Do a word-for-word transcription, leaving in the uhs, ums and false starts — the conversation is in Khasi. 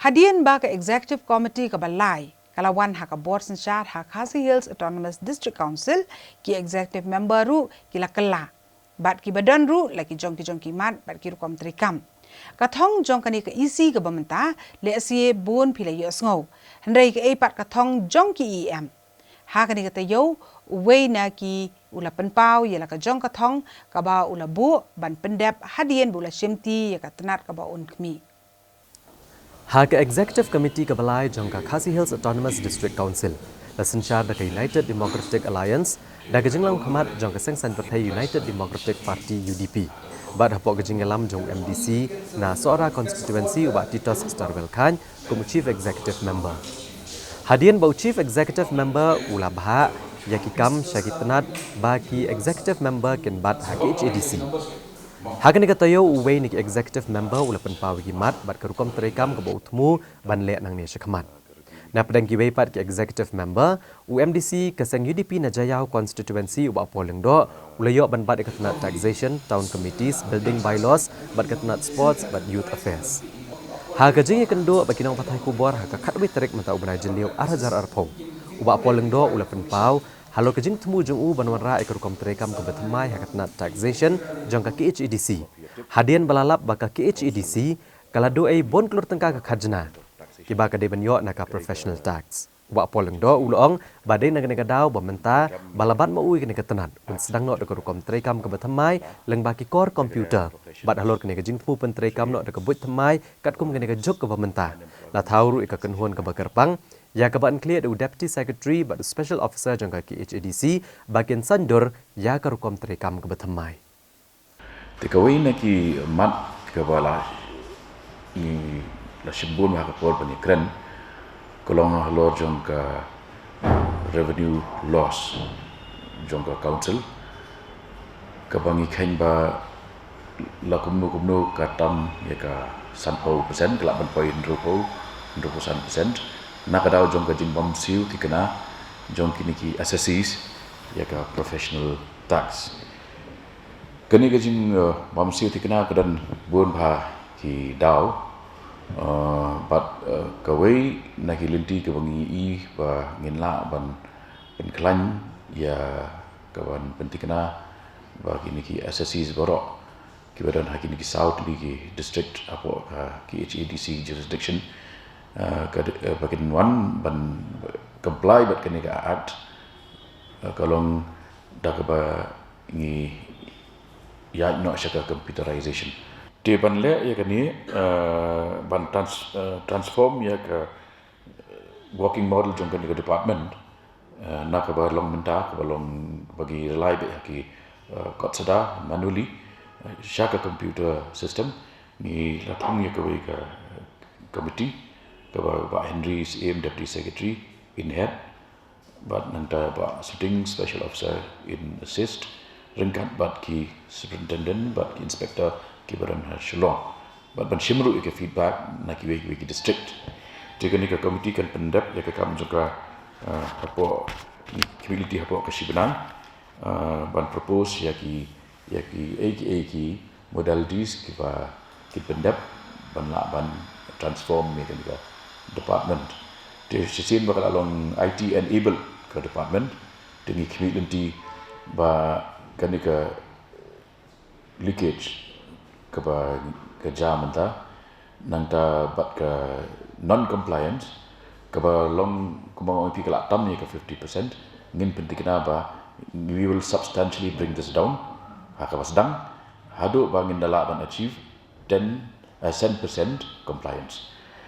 Hadien ba ka Executive Committee kaba lai ka la wan ha ka bor synshar ha Khasi Hills Autonomous District Council, ki Executive Member ruh ki la kylla, bad kiba don ruh la ki jong ki jong ki mat bad ki rukom treikam. Ka thong jong kane ka E C kaba mynta, lehse bun phi la ïohsngew, hynrei kaei pat ka thong jong ki E M? Ha kane ka taïew, uwei na ki u la pynpaw ïa la ka jong ka thong kaba u la buh ban pyndep hadien ba u la shimti ïa ka tnat kaba un khmih. Ha ka Executive Committee kaba lai jong ka Khasi Hills Autonomous District Council, la synshar da ka United Democratic Alliance da ka jinglong khmat jong ka Seng Saiñ Pyrthei United Democratic Party, U D P, bad hapoh ka jingïalam jong u M D C na Sohra Constituency, u Bah Titos Starwell Chyne, kum u Chief Executive Member. Hadien ba u Chief Executive Member u la bhah ïa ki kam sha ki tnat ba ki Executive Member kin bat ha K H A D C, ha kane ka taïew uwei na ki Executive Member u la pynpaw ïa ki mat bad ka rukom treikam kaba u thmu ban leh nangne shakhmat. Na pdeng kiwei pat ki Executive Member, u M D C ka seng U D P na Jaïaw Constituency, u Bah Paul Lyngdoh, u la ïoh ban bat ïa ka tnat Taxation, Town Committees, Building Bylaws bad ka tnat Sports bad Youth Affairs. Ha ka jingïakynduh bad ki nongpathai khubor ha ka khatwei tarik mynta u bnai Jylliew ar hajar arphew, u Bah Paul Lyngdoh u la pynpaw halor ka jingthmu jong u ban wanrah ïa ka rukom treikam kaba thymmai ha ka tnat Taxation jong ka K H A D C, hadien ba la lap ba ka K H A D C ka la duh ei bun klur tyngka ka khajna kiba ka dei ban ïoh na ka Professional Tax. U Bah Paul Lyngdoh u la ong ba dei na kane ka daw ba mynta ba la bat ma u ïa kane ka tnat, un sdang noh da ka rukom treikam kaba thymmai lyngba ki kor computer, bad halor kane ka jingthmu pyntreikam noh da ka buit thymmai katkum kane ka juk kaba mynta, la thaw ruh ïa ka kynhun kaba kyrpang ïa kaba yn khlieh da u Deputy Secretary bad u Special Officer jong ka K H A D C ba kin saiñdur ïa ka rukom treikam kaba thymmai. Te kawei na ki mat kaba la, ngi la shim bun ha ka por ba ngi kren, ka long halor jong ka revenue loss jong ka council, kaba ngi kheiñ ba la kumno kumno ka tam ïa ka sanphew percent, ka lah ban poi hynriewphew, hynriewphew san percent na ka daw jong ka jingbymsiew thikna jong kine ki assessees ïa ka professional tax. Kane ka jing, eh, bymsiew thikna ka don bun bha ki daw, eh, bad, eh, kawei na ki lynti kaba ngi i ba ngin lah ban pynkhlaiñ ïa ka ban pynthikna ba kine ki assessees baroh kiba don ha kine ki saw tylli ki district hapoh ka K H A D C jurisdiction, eh, ka, eh, ba kin wan ban comply bad kane ka act, eh, ka long da kaba ngi ïaid noh sha ka computerization. Te ban leh ïa kane, eh, ban trans-, eh, transform ïa ka working model jong kane ka department, eh, na kaba long mynta, kaba long ba ngi rely beit ha ki, eh, kot sada manually, eh, sha ka computer system, ngi la thung ïa kawei ka committee, kaba Bah Henry Syiem, Deputy Secretary, in head, bad nangta Bah Suting, Special Officer, in assist, ryngkat bad ki superintendent bad ki inspector kiba don ha Shillong, bad ban shim ruh ïa ki feedback na kiwei kiwei ki district. Te kane ka committee kan pyndep ïa ka kam jong ka, eh, hapoh, ki committee hapoh ka shi bnai, eh, ban propose ïa ki, ïa ki, ei ki, ei ki modalities kiba kin pyndep ban lah ban transform ïa kane ka department. Te shisien ba ka la long I T enabled ka department, te ngi khmih lynti ba kane ka leakage kaba ka jia mynta, nangta bad ka non-compliance, kaba long kumba ong ïa phi ka la tam ïa ka fifty percent, ngin pynthikna ba we will substantially bring this down, ha kaba sdang, haduh ba ngin da lah ban achieve ten, eh, cent percent compliance.